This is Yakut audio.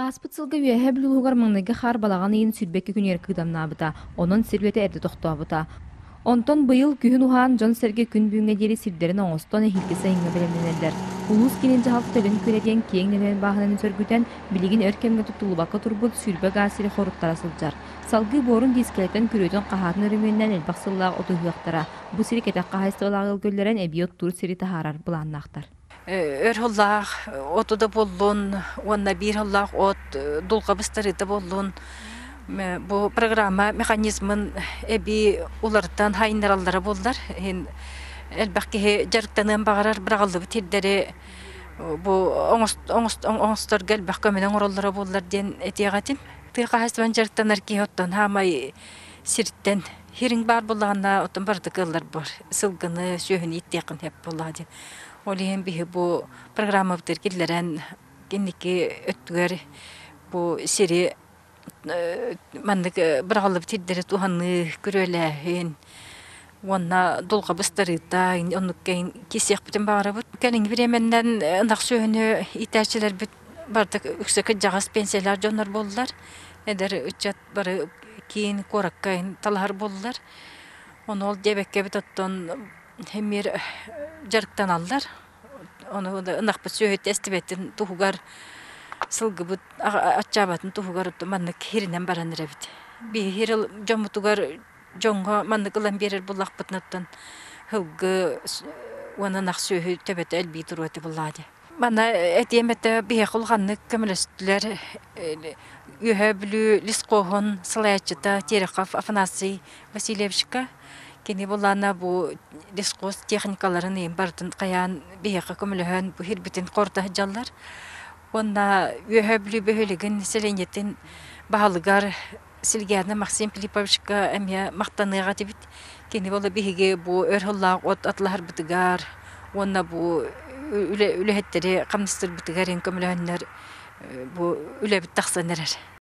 Ааспыт сылга Үөһээ Бүлүү улууһугар маҥнайгы хаар балаҕан ыйын 22 күнүгэр кыыдамнаабыта, онон сир үлэтэ эрдэ тохтообута. Онтон быйыл күһүн уһаан дьон-сэргэ күн бүгүҥҥэ диэри сирдэрин оҥостон эһиилги сайыҥҥа бэлэмнэнэллэр. Улуус киинин дьаһалта Төлөн күөлэ диэн киэҥ нэлэмэн бааһынаны сөргүтэн, билигин өр кэмҥэ туттуллубакка турбут 20 гаас сири хоруттара сылдьар. Салгыы буорун диискэлэтэн күрүөтүн-хаһаатын өрөмүөннээн элбэх сыллаах оту ыһыахтара. Бу сири кэтэх хаһаайыстыбалаах ыал көллөрөн эбии оттуур сири таһаарар былааннаахтар. Өр сыллаах оту да буоллун уонна биир сыллаах от дулҕа быстарыыта буоллун бу программа механизмын эбии уларытан хайыннараллара буоллар иһин элбэх киһи дьарыктаныан баҕарар быраҕыллыбыт сирдэри бу оҥосторго элбэх көмөнү оҥороллоро буоллар диэн этиэх этим. Тыа хаһаайыстыбанан дьарыктанар киһи оттон хаамай сиртэн хириҥ баар буоллаҕына оттон барыта кыаллар буор сылгыны сүөһүнү ииттиэххин сөп буоллаҕа диэн. Ол иһин биһи бу программабытыгар киллэрэн инники өттүгэр бу сири маннык быраҕыллыбыт сирдэри туһаныы, күрүөлээһин уонна дулҕа быстарыыта оннук кисиэхпитин баҕарабыт. Кэлиҥҥи бириэмэннэн ынах сүөһүнү иитээччилэрбит барыта үксэ кырдьаҕас пенсиялаах дьоннор буоллар, эдэр ыччат бары киин куоракка талаһар буоллар. Ону ол диэбэккэбит оттон эмиэ дьарыктаналлар. Ону ынахпыт сүөһүтэ эстибэтин туһугар, сылгыбыт аччаабатын туһугар маннык хиринэн баран эрэбит. Биһиги дьоммутугар дьоҥҥо маннык ылан биэрэр буоллахпытына сылгы уонна ынах сүөһү төбөтө элбии туруо этэ буоллаҕа дии. Манна этиэм этэ биһиэхэ улаханнык көмөлөстүлэр Үөһээ Бүлүү лесхоһун салайааччыта Терехов Афанасий Васильевичка. Кини булаана бу лесхоз техникаларын иһин барытын хайаан биһиэхэ көмөлөһөн бу сирбитин хорто сылдьаллар. Уонна Үөһээ Бүлүү бөһүөлэгин сэлиэнньэтин баһылыгар Силгиана Максим Филипповичка эмиэ махтаныаҕа этибит. Кини буола биһиги бу өр сыллаах от атылаһарбытыгар уонна бу үлэһиттэри хамнастырбытыгар иһин көмөлөһөннөр бу үлэбит тахсан эрэр.